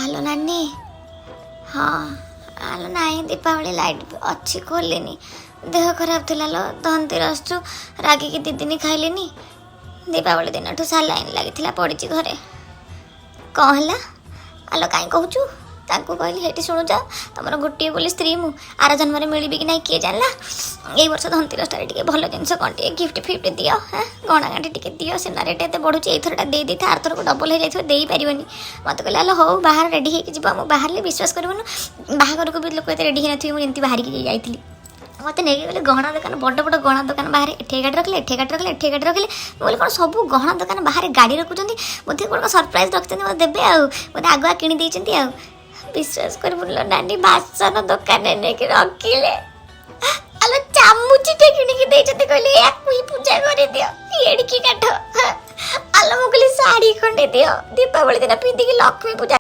Hello ନାନୀ। ହଁ hello. ନାଇଁ, ଦୀପାବଳି ଲାଇଟ୍ ଅଛି, ଖୋଲିନି। ଦେହ ଖରାପ ଥିଲା ଲୋ। ଧନତେରସଠୁ ରାଗିକି 2 ଦିନ ଖାଇଲିନି। ଦୀପାବଳି ଦିନଠୁ ସାଲାଇନ୍ ଲାଗିଥିଲା, ପଡ଼ିଛି ଘରେ। କ'ଣ ହେଲା? ଆଲୋ, କାହିଁ କହୁଛୁ? ତାଙ୍କୁ କହିଲି, ହେଇଠି ଶୁଣୁଛ, ତମର ଗୋଟିଏ ବୋଲି ସ୍ତ୍ରୀ ମୁଁ, ଆର ଜନ୍ମରେ ମିଳିବି କି ନାହିଁ କିଏ ଜାଣିଲା। ଏଇ ବର୍ଷ ଧନତେରସଟାରେ ଟିକେ ଭଲ ଜିନିଷ କ'ଣ ଟିକେ ଗିଫ୍ଟ ଫିଫ୍ଟ ଦିଅ। ହଁ, ଗହଣା ଗାଣ୍ଠି ଟିକେ ଦିଅ। ସୁନା ରେଟ୍ ଏତେ ବଢ଼ୁଛି, ଏଇଥରଟା ଦେଇ ଦେଇଥା, ଆରଥରକୁ ଡବଲ୍ ହେଇଯାଇଥିବ, ଦେଇପାରିବନି। ମୋତେ କହିଲେ, ଆଲୋ ହଉ, ବାହାର, ରେଡ଼ି ହେଇକି ଯିବ। ମୁଁ ବାହାରିଲେ, ବିଶ୍ୱାସ କରିବୁନି, ବାହାଘରକୁ ବି ଲୋକ ଏତେ ରେଡ଼ି ହେଇନଥିବେ ମୁଁ ଯେମିତି ବାହାରିକି ଯାଇଥିଲି। ମୋତେ ନେଇକି ଗଲେ ଗହଣା ଦୋକାନ, ବଡ଼ ବଡ଼ ଗହଣା ଦୋକାନ ବାହାରେ ଏଠି ଗାଡ଼ି ରଖିଲେ, ଏଠି ଗାଡ଼ି ରଖିଲେ, ଏଠି ଗାଡ଼ି ରଖିଲେ। ମୁଁ କହିଲି, କ'ଣ ସବୁ ଗହଣା ଦୋକାନ ବାହାରେ ଗାଡ଼ି ରଖୁଛନ୍ତି? ବୋଧେ କ'ଣ ସରପ୍ରାଇଜ୍ ରଖିଛନ୍ତି, ମୋତେ ଦେବେ ଆଉ ବୋଧେ ଆଗୁଆ କିଣି ଦେଇଛନ୍ତି। ଆଉ ବିଶ୍ୱାସ କରିବୁନି ଲୋ ନାନୀ, ବାସନ ଦୋକାନରେ ନେଇକି ରଖିଲେ। ଆଲୋ, ଚାମୁଚିଟେ କିଣିକି ଦେଇଛନ୍ତି। କହିଲେ, ୟାକୁ ହିଁ ପୂଜା କରିଦିଅ, ଏଡ଼ିକି କାଠ। ଆଲୋ, ମୁଁ କହିଲି, ଶାଢ଼ୀ ଖଣ୍ଡେ ଦିଅ, ଦୀପାବଳି ଦିନ ପିନ୍ଧିକି ଲକ୍ଷ୍ମୀ ପୂଜା